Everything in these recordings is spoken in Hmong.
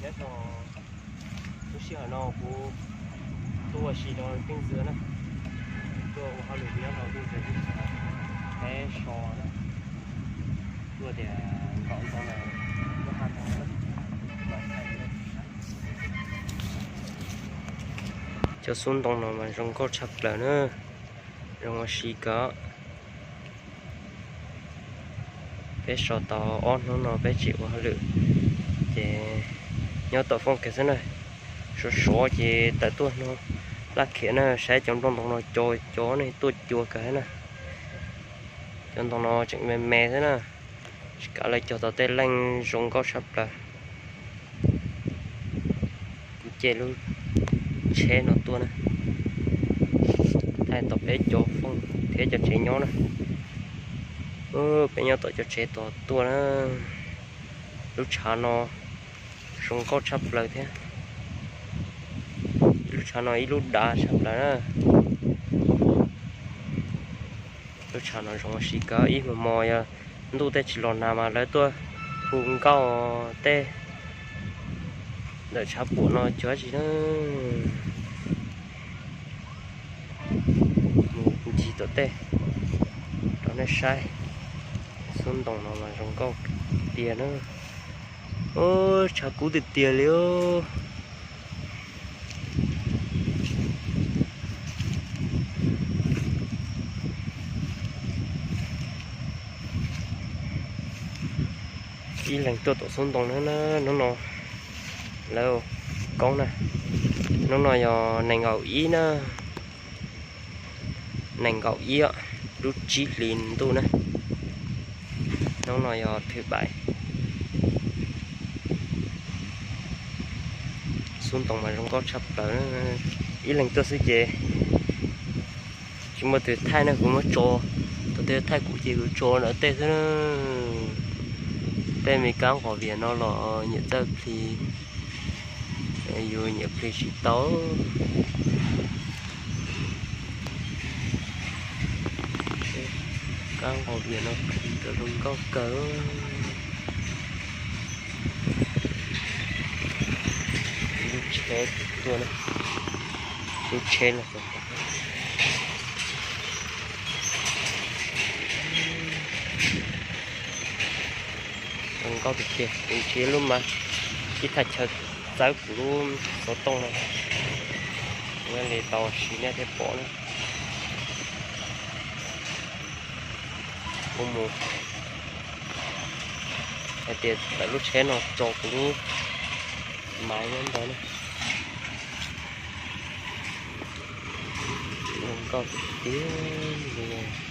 Lub sij hawm no kuv tuaj ua si rau Teej Ntxwg na, tuaj ua hauj lwm nyob rau Teej Ntxwg teb so na, tuaj tias nkaum ntoo na, tuaj haj tau. Cov xub ntoo no mas zoo nkauj tshaj plaws na, zoo ua si kawg. Peb so tau ob hnub no peb tseem ua hauj lwm, ces nyob tom foob kawg xwb na. Sov sov ces tawm tuaj no, laj khiav na, saib cov nplooj ntoo no co co ne tuaj cua kawg na. Cov ntoo no tseem me me xwb na, tsis kav lawv cog tau tej leej zoo nkauj tshaj plaws. Kuv caij lub tsheb no tuaj na, thaij tau peb cov foob thiab cov tsev nyob na. Peb nyob tom cov tsev tos tuaj na. Lub tshav no zoo nkauj tshaj plaws thiab. Lub tshav no ib lub dav tshaj plaws na. Lub tshav no zoo ua si kawg, ib hmo hmo yog ntuj tej tsis los nag mas lawv tuaj hu nkauj tej ntawm tshav puam no cuag tsis na. Mus ncig tom tej rau nej saib. Xub ntoo no mas zoo nkauj tiag na. Tshav kub tiag tiag li. Ib leeg tuaj tom xub ntoo na, hnub no lawv koob na, hnub no yog nees nkaum ib na, nees nkaum ib lub tsib hlis ntuj na, hnub no yog thwv pais. Xub ntoo mas zoo nkauj tshaj plaws, ib leeg tuaj xwb ces tsis muaj tus thaij na, kuv muab tso, tus twg thaij kuv ces kuv tso ntawm tej xwb na. Tej me kab nqos vias no los nyiam txawj plis, yus nyiam plis tsis tau. Kab nqos vias no plis tau zoo nkauj kawg. Lub tsheb tuaj, lub tsheb los zoo nkauj tiag tiag. Kuv ntsib lub mas ib thaj chaw txawb kuv lub xov tooj no, li tau siv nej thiaj pom na. Kuv mus hais tias tawm lub tsheb no tso kuv lub mas nyob ntawd na. Zoo nkauj tiag tiag li.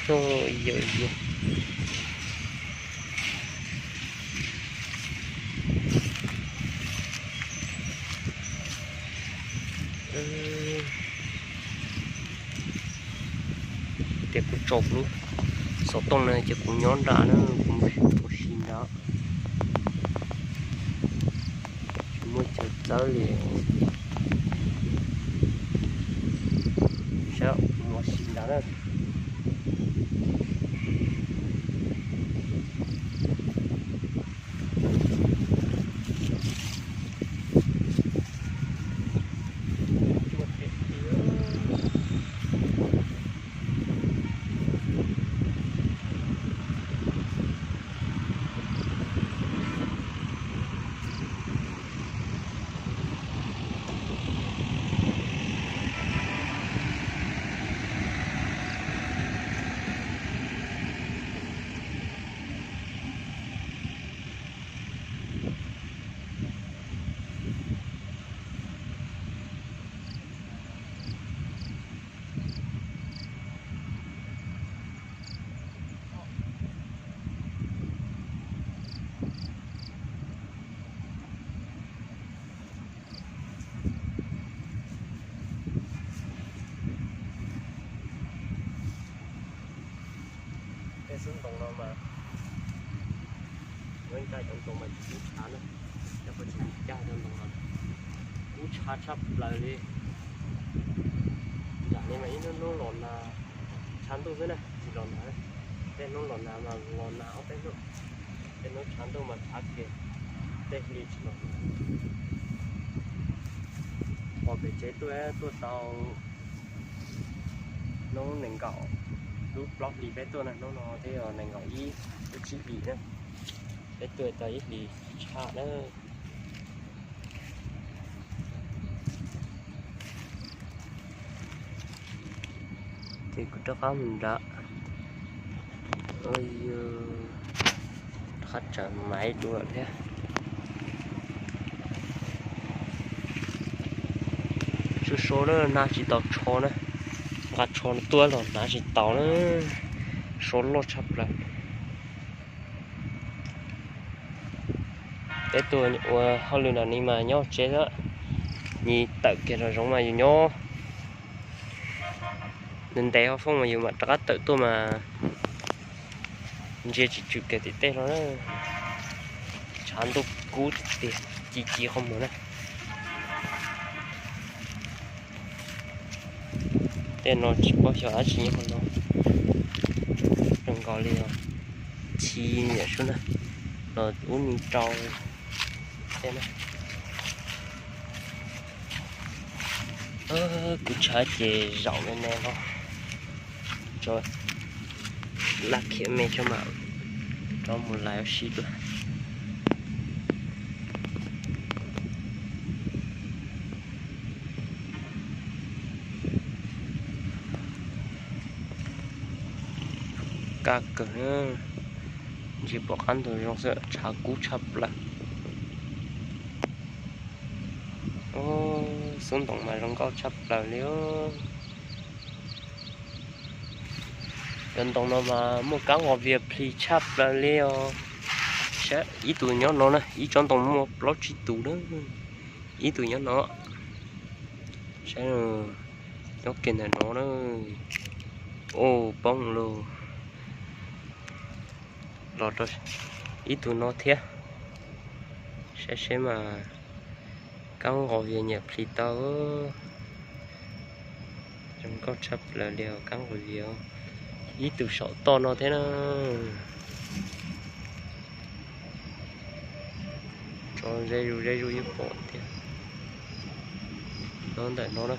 Yog yog. Tias kuv tso kuv lub xov tooj no ces kuv nyob nram na, kuv mus ua si nrad. Tsis muaj chaw txawb li. Saib, kuv mus ua si nrad na. Tej xub ntoo no mas, lub ncaj cov ntoo mas tsis kub tshav na, cov pab tsis ncaj cov ntoo no kub tshav tshaj plaws li. Nram li mas ib hnub hnub los na, tshav ntuj xwb na, tsis los nag, tej hnub los nag mas los nag ob peb hnub, tej hnub tshav ntuj mas tshav kiag, tej hli tsis los nag. Pom pem tsev tuaj, tuaj tau hnub nees nkaum, lub plaub hlis peb tuaj na, hnub no twb yog nees nkaum ib lub tsib hlis na, peb tuaj tau ib hlis tshaj na. Ces kuv rov qab mus nrad. Rov qab tsam maiv dua thiab. Sub sub na, hnav tsis tau tsho na, nqa tsho tuaj los hnav tsis tau na, sub loj tshaj plaws. Peb tuaj ua hauj lwm no ni mas nyob tsev xwb, nyias tawm kiag los zoov mas yus nyob ntev ntev hauv foob mas yus mam rov qab tawm tuaj mas ntsia tsis tswm kiag tim tej no na. Tshav ntuj kub tiag, ci ci qhov muag na. Tej no tsis paub xyov dab tsi nyob hauv no. Zoo nkaus li os, ci niam sub na, los ub ni rau tej na. Kuv tshav ces zaum me me no, tso laj khiav me xwb mas rov mus lais ua si dua. Kaj kawg, ntsis pom qab ntug zoo xwb, tshav kub tshaj plaws. Xub ntoos mas zoo nkauj tshaj plaws li os. Cov ntoo no mas muaj kab nqos vias plhis tshaj plaws li os. Saib ib tug nyob no na, ib tsob ntoo muaj plaub tsib tus na. Ib tug nyob no, saib, nyob kiag ntawm no na. Ua poob lawm. Los rau ib tug no thiab, saib seb mas kab nqos vias nyiam plhis tau. Zoo nkauj tshaj plaws li os, kab nqos vias. Ib tug saum toj no thiab na. Tso ze zus ze zus yeej pom thiab. No ntawm no na.